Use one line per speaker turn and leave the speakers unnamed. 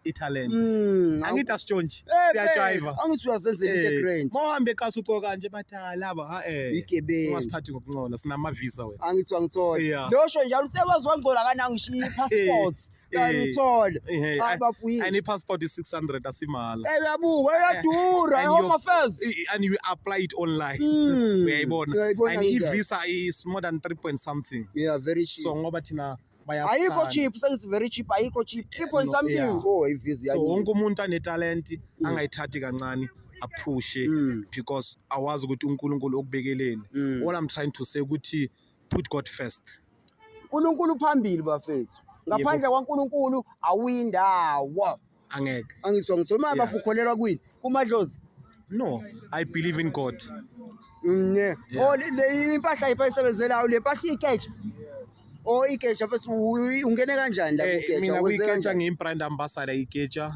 I-talent. Angithi asitshontshi,
Eh,
siyajiva.
Angithi uyazenzela into e-grand.
Mawuhambe ekasi ucoka kanje, bathi, "Ah, laba ha eh."
Igebengu.
Ungasithathi ngokuncola, sinama-visa wena.
Angithi wangithola. Losho njalo usewazi wangcola kanangi ngishiya i-passports. Ngithola. Hayi, bafuyile.
And i-passport is 600, asimala.
Eh, uyabuka, iyadura,
And
Home Affairs.
And you apply it online. Uyayibona.
Uyayibona
And
indaba.
I-visa is more than 3 point something.
Yeah, very cheap.
So ngoba thina
Ayikho
bayakuthanda.
cheap, sengithi very cheap, ayikho cheap. 3 point
No,
something.
yeah.
Oh, i-visa.
So wonke umuntu anetalent angayithathi kancane, aphushe because awazi ukuthi uNkulunkulu okubekeleni. All I'm trying to say ukuthi put God first.
uNkulunkulu phambili, bafethu. Ngaphandle kwaNkulunkulu awuyindawo.
Angeke.
Angizwa ngithola uma bafukholelwa kwini? Kumadlozi.
No, I believe in God.
Ne.
Yeah.
Oh, le impahla ipha isebenzelayo, le mpahla ikeja. Oh, ikeja, bese ungene kanjani la kugeja?
Mina
Wenze
kuyikeja
kanjani?
ngiyi-brand ambassador ikeja.